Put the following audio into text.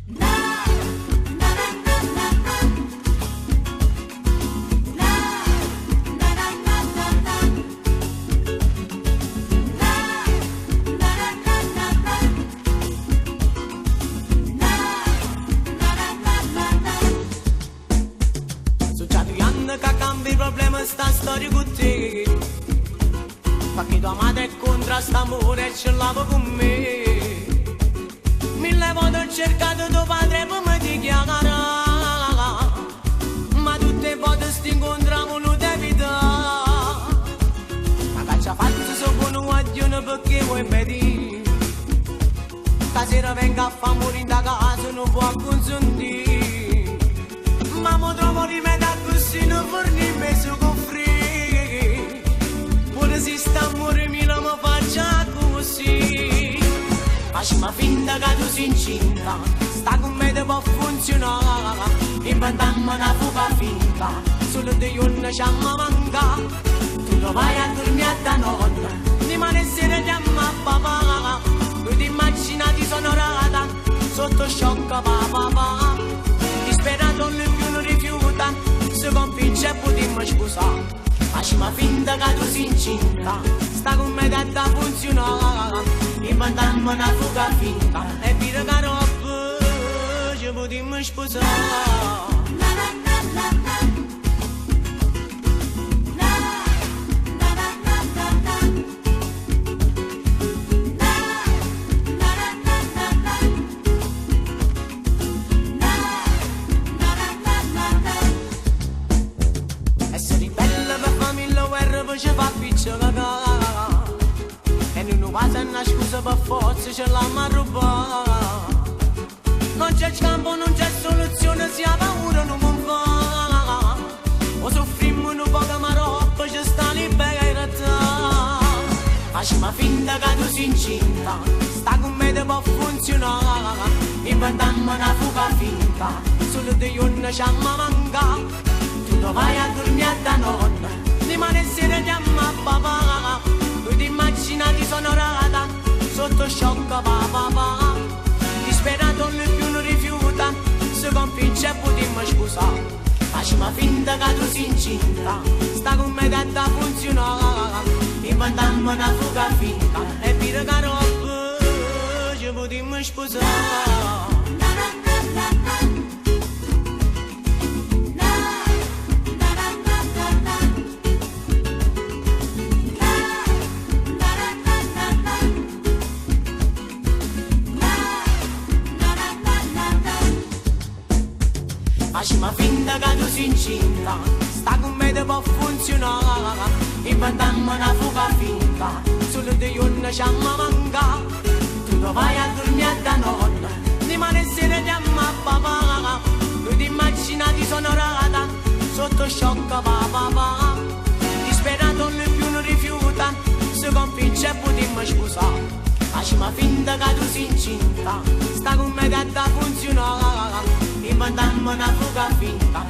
So già 2 anni che cambi problema sta storia con te. Perché tua madre è contro st'amore e ce l'ha con me. Mille volte ho cercato tuo padre per mi dichiarare, ma tutte le volte sti incontriamo lo devi dare. Ma che ci ha fatto so con un guaglione perché vuoi vedere? Stasera vengo a far morire da casa, non può consentire. Ma mo trovo rimedio così non forni messo con free. Pure se sta amore mio non mi faccia così. Facciamo finta che tu sei incinta, sta con me te può funzionare. Inventammo una fuga finta, solo di giorno ci manca. Tu lo vai a dormire da nonna, rimane sera chiama papà. Tu ti immagini ti sono rata, sotto shock papà. Disperato lui più non rifiuta, se convince potremmo sposare. Facciamo finta che tu sei incinta, sta con me da funzionare. Inventammo una fuga finta, e dire che roba ci potremmo sposare. E se ribella per famiglia guerra poi ci fa picciocare. E non va una scusa per forza ce l'ha rubata. Non c'è scampo, non c'è soluzione, si ha paura non mi fa. O soffrimmo un po' ma roba ci sta libertà. Facciamo finta che tu sei incinta, sta con me te può funzionare. Inventammo una fuga finta, solo di giorno ci manca. Tu lo vai a dormire da nonna, rimane sera chiama papà. Tu ti immagini ti sono rata, sotto shock papà. Disperato lui più non rifiuta, se convince potremmo sposare. Facciamo finta che tu sei incinta, sta con me da funzionare. Inventammo una fuga finta, e dire che roba ci potremmo sposare. Facciamo finta che tu sei incinta, sta con me te può funzionare. Inventammo una fuga finta, solo di giorno ci manca. Tu lo vai a dormire da nonna, rimane sera chiama papà. Tu ti immagini ti sono rata, sotto shock papà. Disperato lui più non rifiuta, se convince potremmo sposare. Facciamo finta che tu sei incinta, sta con me da funzionare. Inventammo una fuga finta,